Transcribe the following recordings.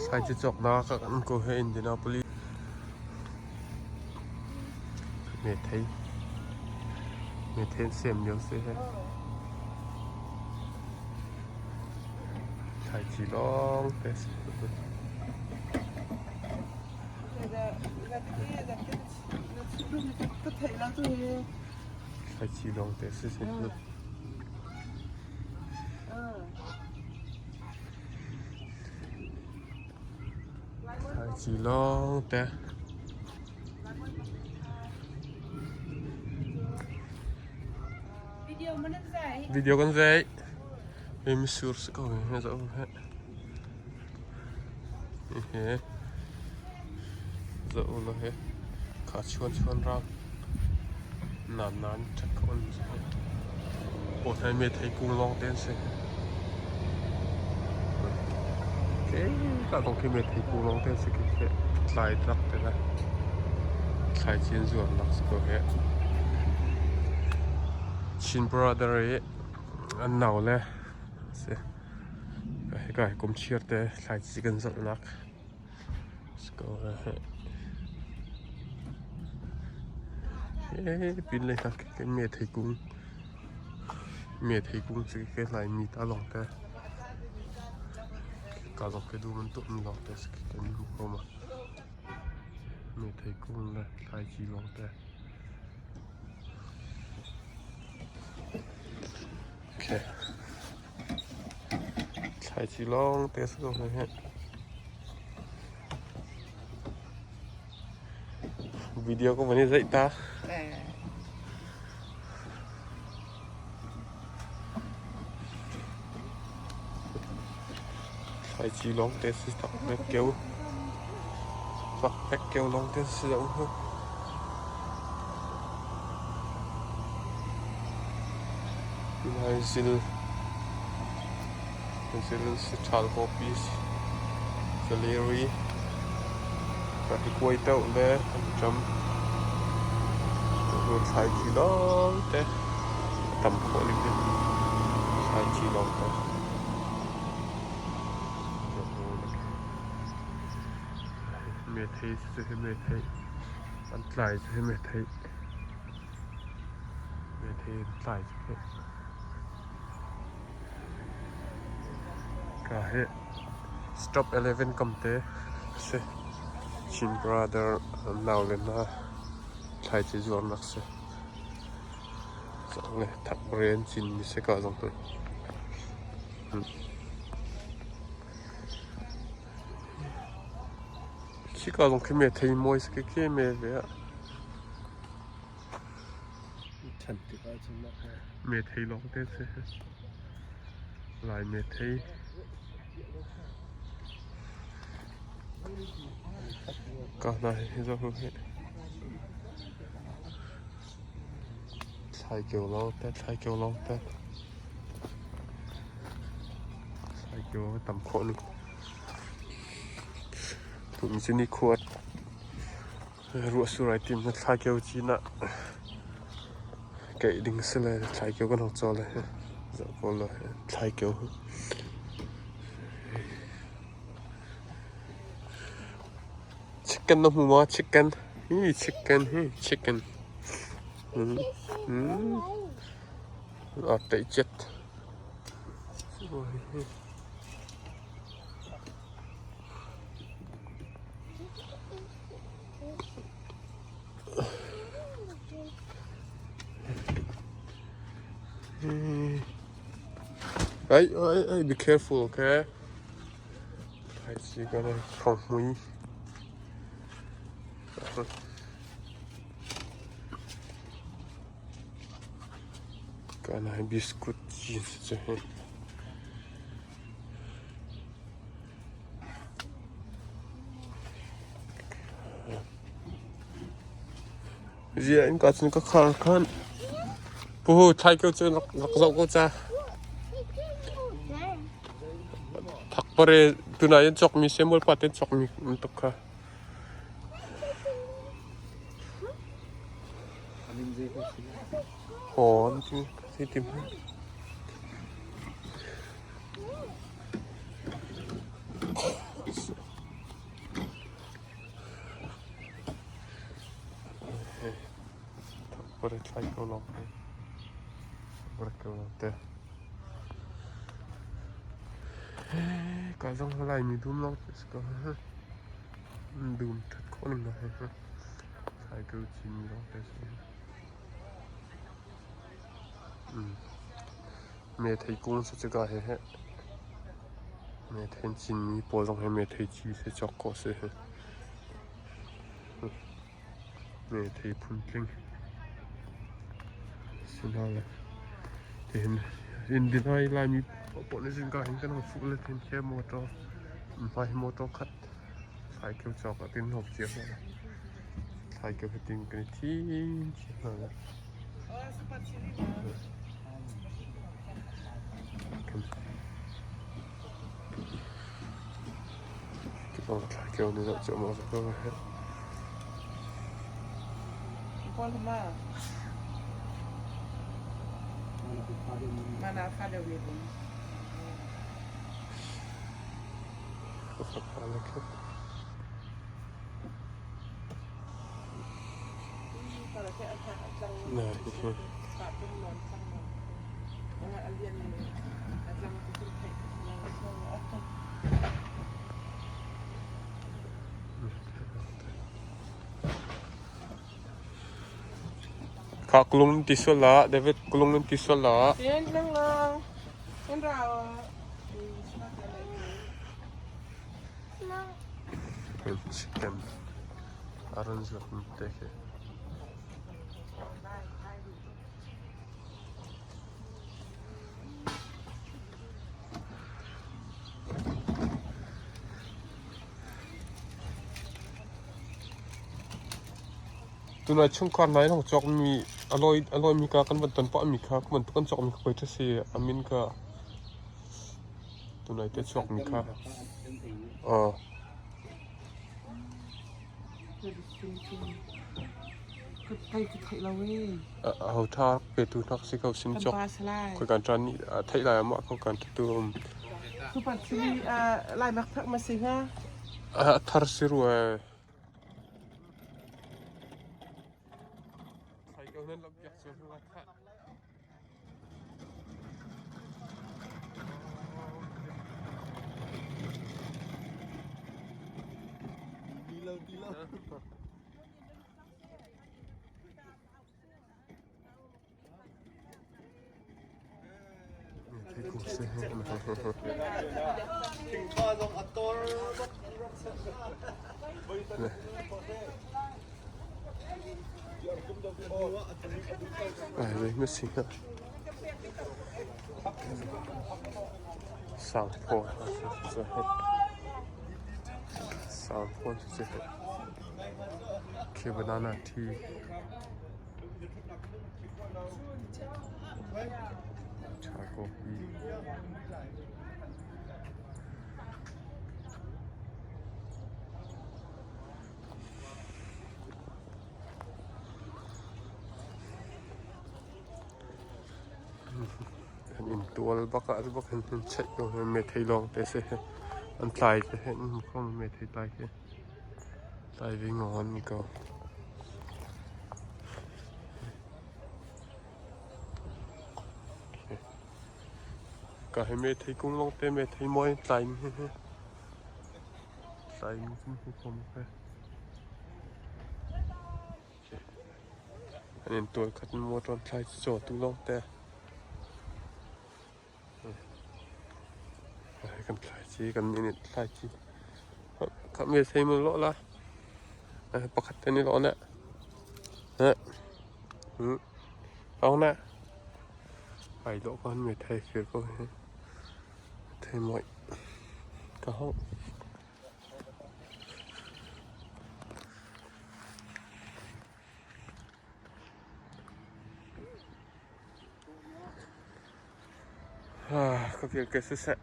Thlaici cawknak ah kan ko he Indianapolis. Methei. Methei an sem lio si he. Thlaici lawng te si. Thlaici lawng te si si. Thlaici lawng te. Video kan zei. Hi misur si ko hi zoh he. Hi zoh lo he. Kha chuan chuan rang. Nan nan ṭhat kho an si. Paw thai me thei kung lawng te an si. Okay, ka kong khi me thei kung lawng te an si khi khi tlai rak te la. Thlai cin zuar nak si ko he. Chin brother i an nau le si. Hika hi kum chiar te thlai ci kan zoh nak. Si ko he. Pin lei hna khi me thei kung me thei kung si khi Laimi ta lawng te ka zong khi dum an tuah mi lawng te si khi kan hmu ko ma me thei kung le thlaici lawng te okay thlaici lawng te si ko he. Video ko van i zeih ta. Thlaici lawng te si tak pek keu. Fak pek keu lawng te si lo hu. Nai zil zil si ṭhal kawpi Saleri ka hi kuai deuh le an ṭam. Thlaici lawngte a tam khawh ning hi thlaici lawngte. Methei cu hi methei an tlai cu hi methei methei an tlai cu hi. Ka hi Stop 11 kam te a si. Chin Brother nau le hna thlaici zuarnak si. Cang le thakbare an cinmi si ka zong hi. Khika zong khi me thei mawi si khi khi me ve ah. Methei lawng te si. Lai methei. Ka hna hi zoh hi. Thlai keu lawng te, thlai keu lawng te. Thlai keu tam khawh ni. Tuni cu ni khuat. Ruahsur ai tim na thlakio cin ah keih ding si le thlaikio kan hong caw le zoh ko law thlaikio chicken na hmu maw chicken hi chicken hi chicken a teih cet. Hey, hey, hey, be careful, okay? Thlaici kan ei khonghmui. Kan ai biscuit cin si cu hi. Zia in ka cun ka khar khan. Puhu thlai ko cu rak zoh ko ca. Thak pare tunai in cawkmi Samuel pa ten cawkmi tuk kha. Hawn ti tim. Pare thlai ko lawng te. Pare ko lawng te. Ka zong Laimi dum lawng te si ko. Dum that khawh ning na he. Thlai ko cin lawng te si. Me thei kung si cuka he he. Me thei cinmi pawl zong he me thei ci si cawk khawh si he. Me thei phuntling si hna le tihin inn ai Laimi paohpaoh nih zingka hin kan hung fuh le tin khi motor hmai hi motor khat thlaikeu cawk ah tin hawk cio hna thlaikeu hi tin kan i thim cio hna le Thlaikeu nih zoh cuahmah ve ko he. Kha kulung nan ti sual la, David kulung nan ti sual la. Chicken aran zuat te khi. Tunai chungkhar hna in hong cawkmi a lawimi kha kan van ton pahmi kha kan bantuk an cawkmi kha poi ṭha si a min kha tunai te chuakmi kha. Ho ṭha petu hnak si ko sin cawk khoi kan ṭan nih theih lai mah ko kan ṭha tu um. A thar si rua. Sangphaw khi banana tea. Cha coffee. An in tual bak ah bak hin hin check ko hi me thei lawng te si hi an tlai te hin khom me thei tlai khi tlai vi ngon ko. Ka hi me thei kung lawng te me thei mawi tlai mi hi tlai mi hi khom ke. An in tual khat in motor thlai caw tu lawng te. Kan thlai chi kan in thlai chi. Kha me sei mu lo la. Pakhat te ni lo na. Ong na. Ai lo con me thei fir ko he. Thei moi. Ka hong. Ka vialte siseh.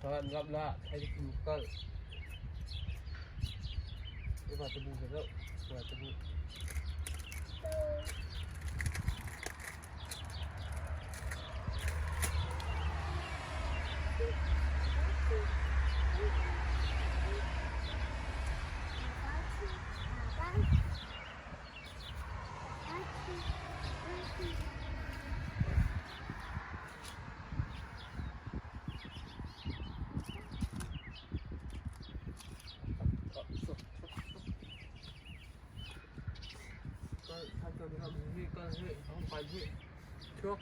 Ram la thai kum kal. Eva tabu ka zoh. Eva tabu. Chuak.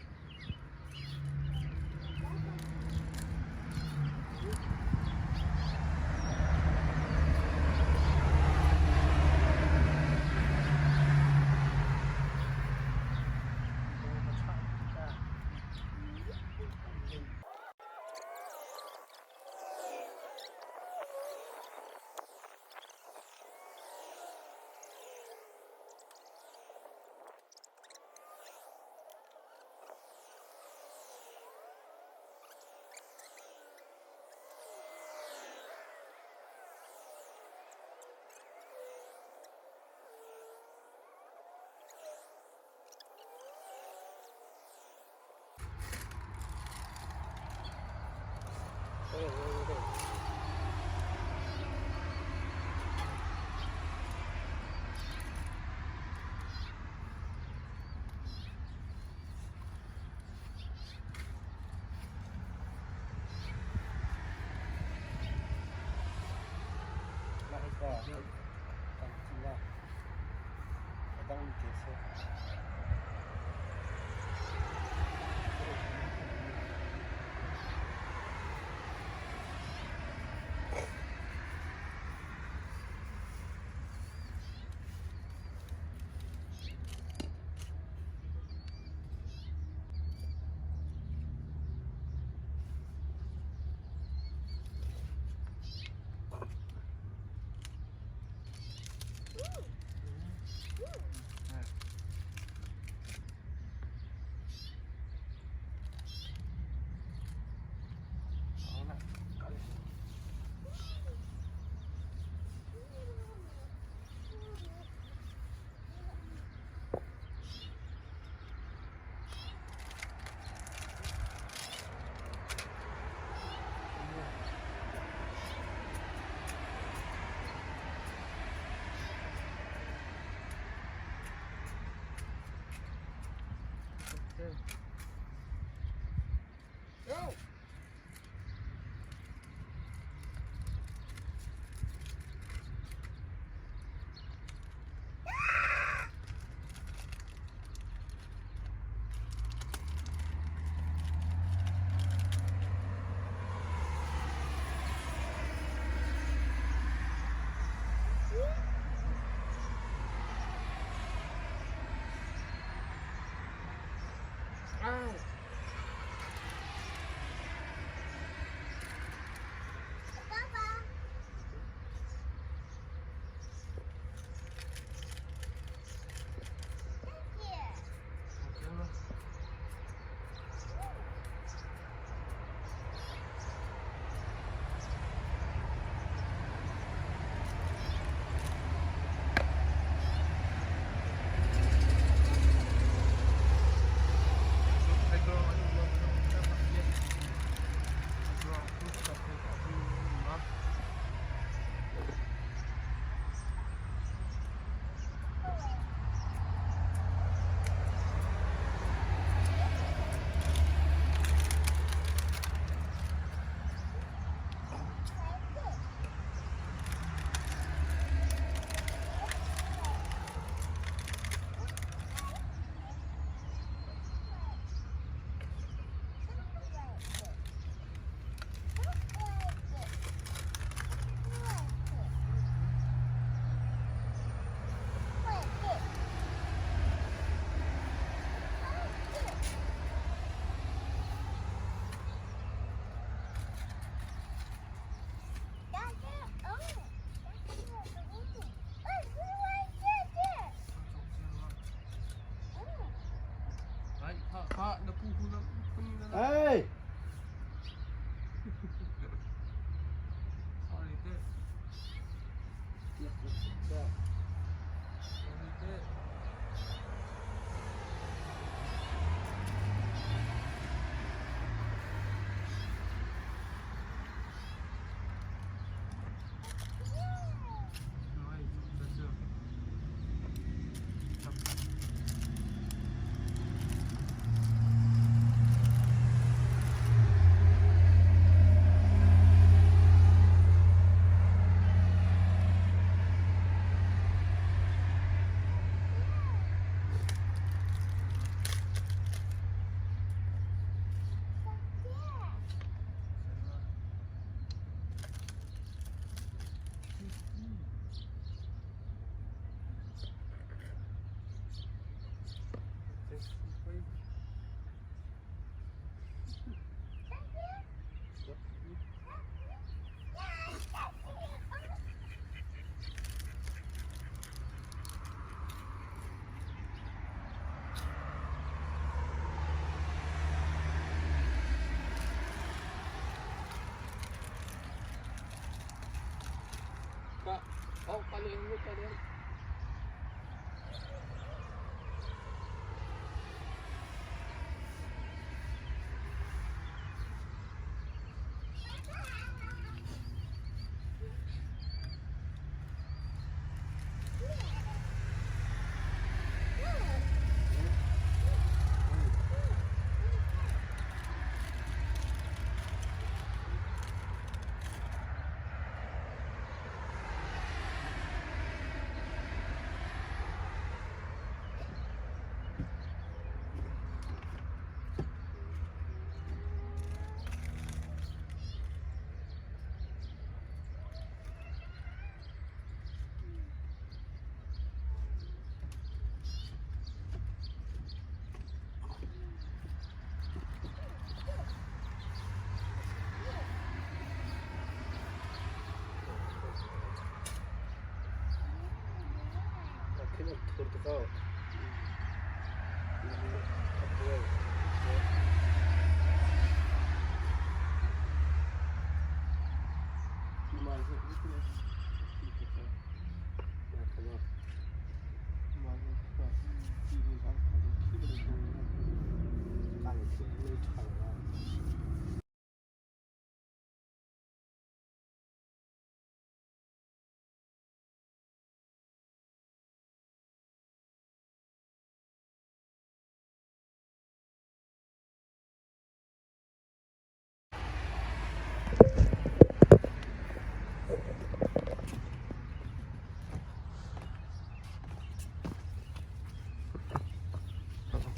Mah hika hi kan ti a. A dang te si. Go! Ow!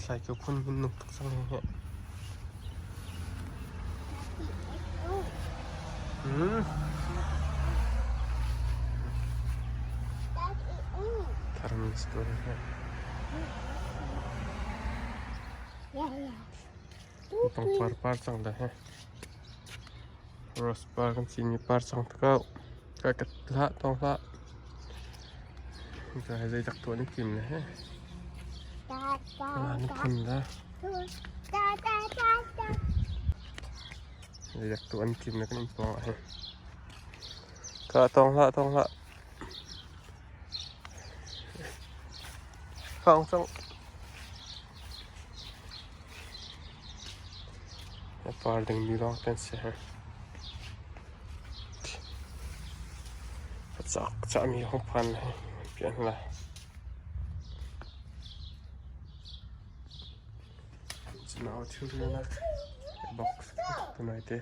Thlai phun hin nung tuk cang he. Tharmi story he. Pangpar par cang dah he. Rose par kan cinmi par cang tuk ko. Ka ka hlah tong hlah. Ka he zeidak tuah ni tim le he. Ni phun da. Zeidak tuah an tim le kan in pawng ah he. Ka tong hlah tong hlah. Khang cang. A par dingmi lawng te an si. A cak cahmi hong phan lai pian lai. Nau thil rianak box tunai te.